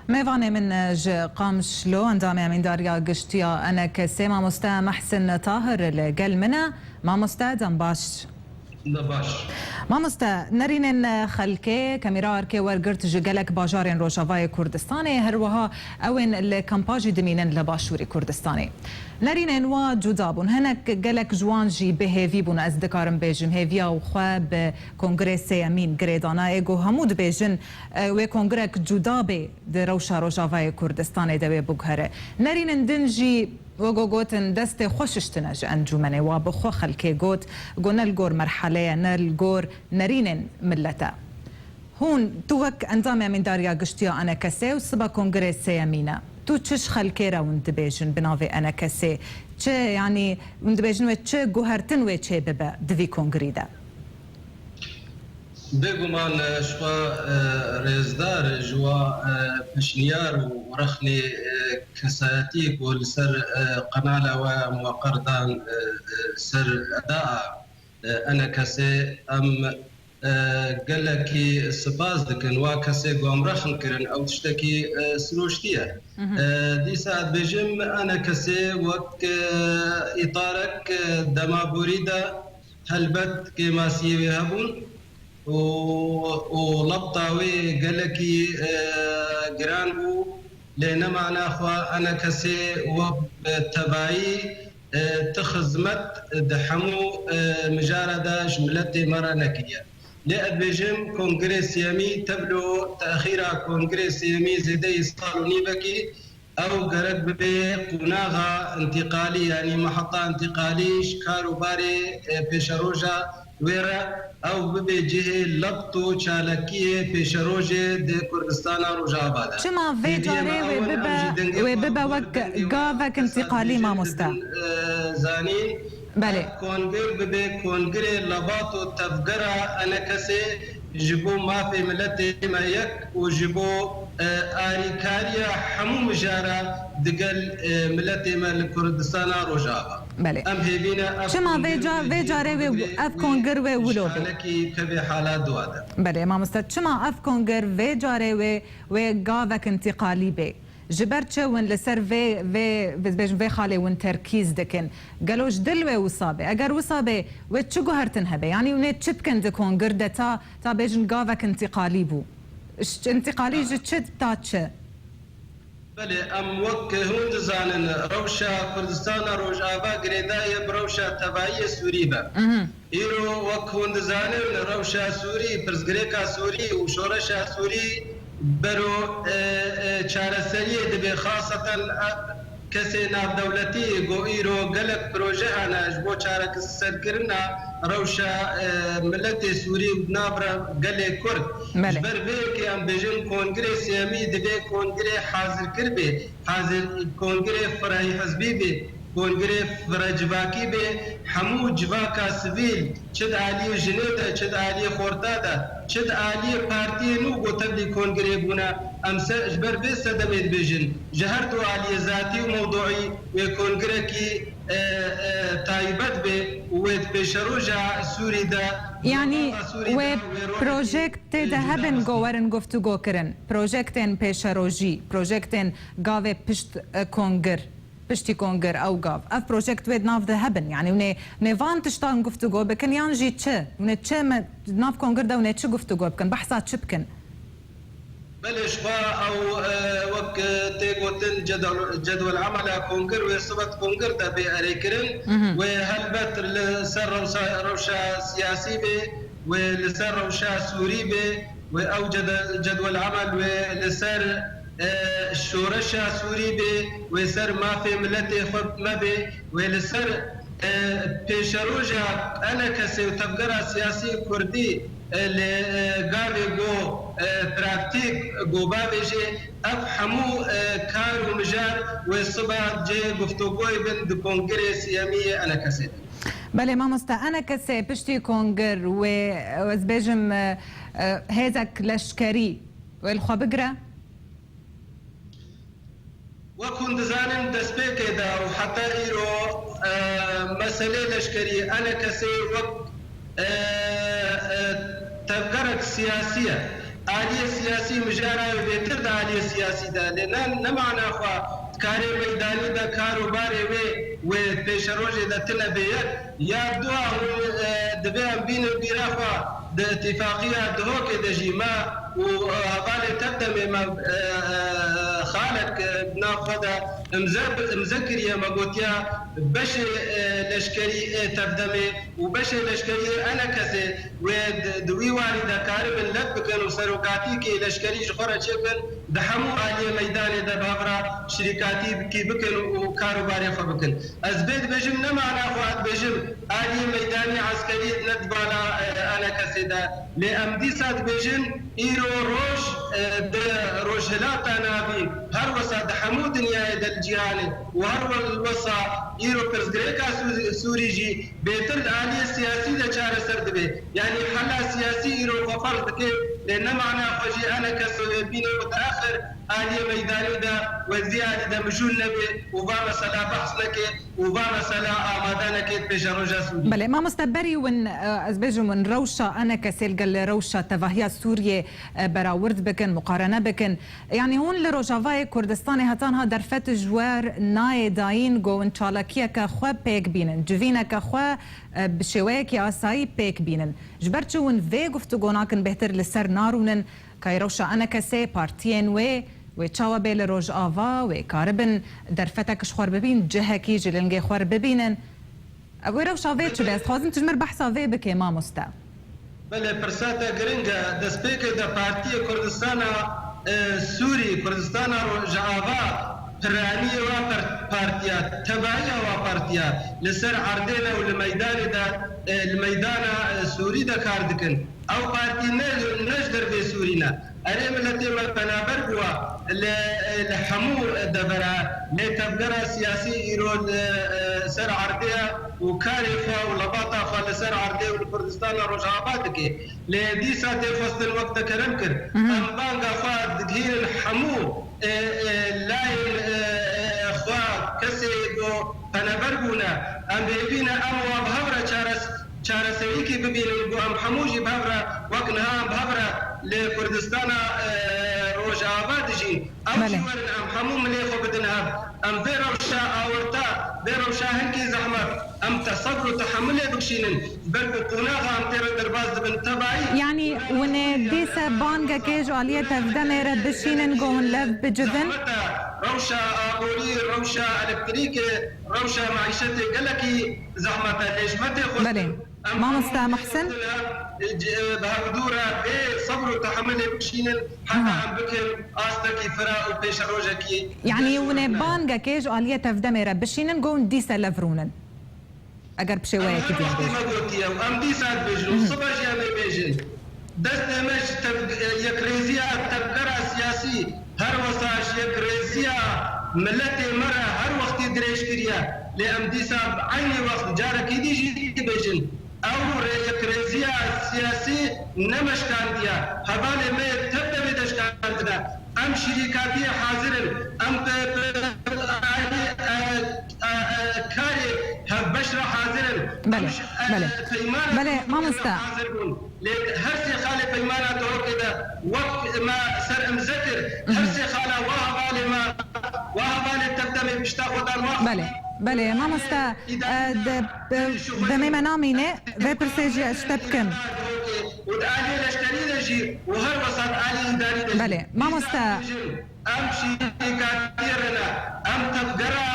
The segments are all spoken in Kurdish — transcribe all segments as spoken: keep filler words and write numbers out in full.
Mêvanê min ji Qamişlo, endamê Emîndariya Giştî ya ENKSê, mamoste Mehsin Tahir li gel min e. Mamoste, dem baş. De baş. Mamoste, nerînên xelkê, kemîra arkê wergirt ji gelek bajarên Rojavayê Kurdistanê, her wiha ew ên li kampa jî dimînin li Başûrê Kurdistanê. Nerînên wa cuda bûn. Hinek gelek ji wan jî bi hêvî bûn, ez dikarim bêjim. Hêviya xwe bi Kongirê Sêyemîn girêdana ê ku hemû dibêjin, e, wê kongirek cuda bê di rewşa Rojavayê Kurdistanê de wê biguhere. Nerînên din jî, wek gotin, destê xwe şiştine ji encûmenê. Wa bi xwe xelkê got, got ne li gor merhelê ye, ne li gor nerînên milet e. Hûn, tu wek endamê Emîndariya Giştî ya ENKSê û siba Kongirê Sêyemîn e. Tu çi ji xelkê re hûn dibêjin bi navê ENKSê? Çi, yanî hûn dibêjin wê çi guhertin wê çê bibe di vî kongirî de? Bêguman, e, ji xwe, e, rêzdar ji wa, e, pêşniyar û rexnê, e, kesayetî ku li ser, e, qenala we muweqer dan, e, e, ser eda, e, ENKSê, em, e, gelekî spas dikin. Wa kesê ku em rexn kirin, ew tiştekî, e, sirûştî ye. E, dîsa dibêjim, ENKSê wek, e, îtarek, e, dema borî de, helbet kêmasiyê wê hebûn û, û lebta wê gelekî, e, giran bû, lê ne mana xwe ENKSê wek bi tevayî, e, ti xizmet di hemû, e, mijara de ji miletê me re nekiriye. Lê ez dibêjim, Kongirê Sêyemî, tevlo texîra Kongirê Sêyemî zêdeyî sal û nîvekî, ew gerek bibe qonaxa întîqalî, yanî meheta întîqalî ji kar û barê, e, pêşeroja wê re, ew bibe cihê lebt û çalakiyê pêşerojê di Kurdistana Rojava de. Çima vê carê wê bibe, wê bibe wek gavek întîqalî, mamoste? Dibin, e, zanîn, Belê. Ev kongir bibe kongirê lebat û tevgera ENKSê ji bo mafê miletê me yek û ji bo, e, arîkariya hemû mijara digel, e, miletê me li Kurdistana Rojava. Belê. Em hêvî ne ev Çima vê kongir ca-, wê vê carê wê, ev kongir wê wilo be? Ji halekî kevê hala dua de. Belê, mamoste, çima ev kongir vê carê wê, wê gavek întîqalî bê? Ji ber çi hûn li ser vê, vê, bêjin, vê xalê hûn terkîz dikin? Gelo ji dil wê wisa be? Eger wisa be, wê çi guhertin hebe? Yanî hûn ê çi bikin di kongir de ta, ta bêjin gavek întîqalî bû? Ş-, întîqalî ji çi ta çi? Belê, em wek hûn dizanin, rewşa Kurdistana Rojava girêdayî ye bi rewşa tevayî yê Sûrî ve. Mhm. Îro, wek hûn dizanin, rewşa Sûrî, pirsgirêka Sûrî û şoreşa Sûrî bero, e, e, çareseriyê dibe, xaseten, e, kesê navdewletî, ku îro gelek proje hene ji bo çareserkirina rewşa, e, miletê Sûrî û di nav re gelê Kurd. Belê. Ji ber vê yekê em bêjin, Kongirê Sêyemî divê kongirê hazirkir be, hazir, kongirê firehîhizbî be. Kongirê firecivakî bê, hemû civaka sivîl, çi di aliyê jinê de, çi di aliyê xorta de, çi di aliyê partiyên nû ku tevlî kongirê bûne, em se-, ji ber vê sedemê dibêjin, ji her du aliyê zatî û mewduî wê kongirekî, e, e, taybet bê û wê di pêşeroja Sûrî de, Yanî wê projekt tê de hebin ku werin guftûgo kirin, projektên pêşerojî, projektên gavê pişt, e, kongir. Piştî kongir ew gav. Ev projekt wê di nav de hebin. Yanî hûn ê, hûn ê van tiştan guftûgo bikin yan jî çi? Hûn ê çi me, di nav kongir de hûn ê çi guftûgo bikin? Behsa çi bikin? Belê, ji xwe ew, e, wek, e, tê gotin cedel-, cedwel emela kongir wê sibe di kongir de bê erêkirin. Mhm. Wê helbet li ser rewsa-, rewşa siyasî bê, wê li ser rewşa Sûrî bê, wê ew cede-, cedwel emel wê li ser e, şoreşa Sûrî bê, wê ser mafê miletê xwe me bê, wê li ser, e, pêşeroja ENKSê û tevgera siyasî Kurdî, e, li, e, gavê go, e, praktîk go bavêjê, ev hemû, e, kar û mijar wê siba cihê guftûgoyê bin di kongirê siyemî yê ENKSê de. Belê mamoste, ENKSê piştî kongir wê, e, ez bêjim, e, e, hêzek leşkerî wê li xwe bigire? Wek hûn dizanin, destpêkê de û heta îro, e, meselê leşkerî ENKSê wek, e, e, tevgerek siyasî ye. Aliyê siyasî mijara wê bêtir di aliyê siyasî de, lê ne, ne mana xwe di karê meydanî de kar û barê wê, wê pêşerojê de tine bê yek. Ya dua hûn, e, divê em bînin bîra xwe di îtîfaqiya Duhokê de jî me û, e, hevalê tevdemê me, e, e, xalek, e, di nav xwe de imze, imze kiriye, me gotiya beşê, e, leşkerî ê tevdemê û beşê leşkeriyê enekesê wê di, di wî warî de karibin lev bikin û serokatîkê leşkerî ji xwe re çêkin, di hemû aliyê meydanê de bi hev re şirîkatîkî bikin û kar û barê xwe bikin. Ez vê dibêjim, ne mana xwe dibêjim, aliyê meydanî eskerî ne di bala, e, enekesê de. Lê em dîsa dibêjin, îro roj, e, di Rojhilata Navîn, her wisa di hemû dinyayê de li cîhanê û her wisa îro pirsgirêka Sû-, Sûrî jî bêtir di aliyê siyasî de çareser dibe. Yanî hela siyasî îro xwe ferz dike, lê ne mana xwe jî enekesê wê bîne mutaxir aliyê meydanî de we di vî alî de mijûl nebe û va mesela behs neke û va mesela amade neke pêşeroja Sûrî. Belê, mamoste, berî win, e, ez bêjim win rewşa enekesê li gel rewşa tevahiya Sûriyê, e, berawird bikin, muqarene bikin. Yanî hûn li Rojavayê Kurdistanê heta niha derfet ji we nayê dayîn ku hûn çalakiyeke xwe pêk bînin, civîneke xwe, e, bi şêweyekî asayî pêk bînin. Ji ber çi hûn vê guftûgo nakin bêhtir li ser narûnin? Kay rewşa enekesê, partiyên wê, wê çawa bê li Rojava, wê karibin derfetek ji xwe bibîn, cihekî ji lingê xwe bibînin? Ev wê rewşa vê çi be? Ez dixwazim tu ji min re behsa vê bikê, mamoste. Belê, pirsa te giring e. Destpêkê de Partiyê Kurdistana, e, Sûrî, Kurdistana Rojava, piraniyê wa per-, partiya, tevahiya wa partiya li ser erdê ne û li meydanê de, e, li meydana, e, Sûrî de kar dikin. Ew partî ne, ne ji dervê Sûrî ne. Erê, miletê me penaber bûwa li, li hemû devera, lê tevgera siyasî îro li, e, ser erdê ye û karê xwe û lebata xwe li ser erdê û li Kurdistana Rojava dike. Lê dîsa tê xwestin wek te kerem kir. Mhm. Em banga xwe digihînin hemû, e, e, layên, e, e, xwe, kesê ku penaber bûne. Em hêvî ne em wan bi hev re çares-, çareserîkî bibînin ku em hemû jî bi hev re wek niha em bi hev re li Kurdistana, e, Rojava dijîn. Ew jî Belê. werin em hemû milê xwe bidin hev. Em vê rewşa awirta, vê rewşa hinkî zehmet, em te sebr û tehemilê bikişînin. Ber ku qonaxa em tê re derbas dibin tebayî. Yanî hûn ê dîse bangekê ji aliyê tevdemê re bişînin ku hûn lev bicivin? Zehmet e, rewşa aborî, rewşa elektrîkê, rewşa meîşetê gelekî zehmet e, lê ji me tê xwestin. Belê. Em Mamoste hemû Muhsin. Bi hevdû re bê sebr û tehemilê bişînin, heta Aha. em bikin astekî fira û pêşerojekî Yanî geş û hûn ê rûne. bangekê ji aliyê tevdemê re bişînin, ku hûn dîse lev rûnin. Eger bi şêweyekî Em din hewce bêjin. me gotiye û em dîsa dibêjin û Mhm. sibe jî em ê bêjin. Destê me ji tev-, yekrêziya tevgera siyasî, her wisa ji yekrêziya miletê me re her wextî dirêj kiriye. Lê em dîsa bi eynî wext carekî dî jî dibêjin. Ew rê yekrêziya siyasî nemeşkandiye. Hevalê me yê tev devê de şikandine. Em şirîkatiyê hazir in. Em bi, bi, e, e, e, karê hevbeş re hazir in. Belê, Em ş-, e, belê. peymana Belê, Duhokê re mamoste. hazir bûn. Lê her sê xalê peymana Duhokê de wek me ser imze kir. Her Mhm. sê xala wa hevalê me, wa hevalê tevdemê pişta xwe dan wa Belê, belê, mamoste, e, de, de, demê me namîne, vê pirsê jî ez ji te bikim. Û di aliyê leşkerî de jî û her wisa di aliyê îdarî de jî. Belê, mamoste. Em şîrîkatiyê re ne, em tevgera,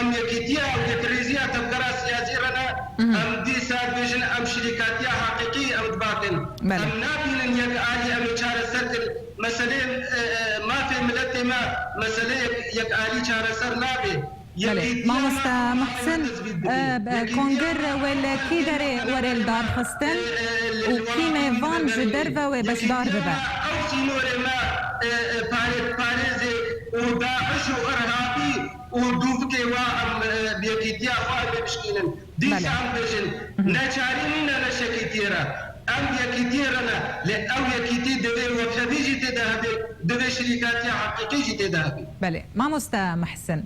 em yekîtiya û yekrêziya tevgera siyasî re ne, Mhm. em dîsa dibêjin em şîrîkatiya heqîqî em dibakin. Belê. Em nabînin yek alî em ê çareser kin. Meseleyên, e, e, mafê miletê me, meseleyek yek alî çareser nabe. Belê. Mamoste Muhsin, e, e, Kongir wê li kî derê were li dar xistin û kî mêvan ji derve wê beşdar bibe? Ew sînorê me, e, e, pare-, parêzê û DAIŞ û irhabî û dûvikê wa em, e, bi yekîtiya xwe em ê bişkînin. Dîsa Belê. em bêjin, Mhm. neçarî nîne ne şekîtiyê re. Em bi yekîtiyê re ne. Lê ew yekîtî divê wekhevî jî tê de hebe, divê şirîkatiya heqîqî jî tê de hebe. Belê. Mamoste Muhsin,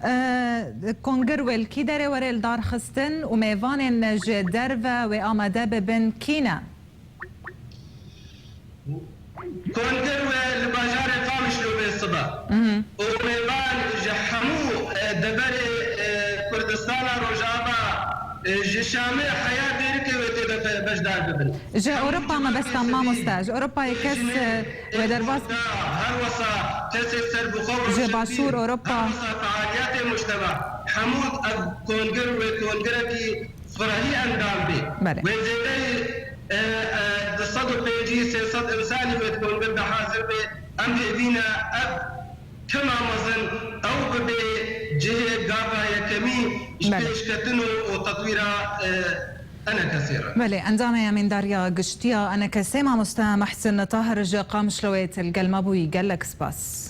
e, Kongir wê li kî derê were li dar xistin û mêvanên ji derve wê amade bibin kî ne? Kongir we li bajarê Qamişlo bê sibe û mêvan ji hemû, e, deverê, e, Kurdistana Rojava, e, ji Şamê heya Dêrikê wê tê de be-, beşdar bibin. Ji Ewropa mebesta mamoste, ji Ewropayê kes, e, wê derbas. Her wesa kesê serbixwe Ji Başûr Ewropa. Her wesa fealiyetê mujtema, hemû ev kongir wê kongirekî firehî endam bê. Belê. Wê zêdeyî, e, e, du sed û pêncî sê sed însanî wê kongir de hazir bê. Em hêvî ne ev kema mezin ew bibe cihê gava yekemî ji Belê. pêşketin û, û tetwîra, e, enekesê re. Belê, endamê Emîndariya Giştî ya enekesê mamoste Mehsin Tahir ji Qamişloyê til gel me bûyî. Gelek spas.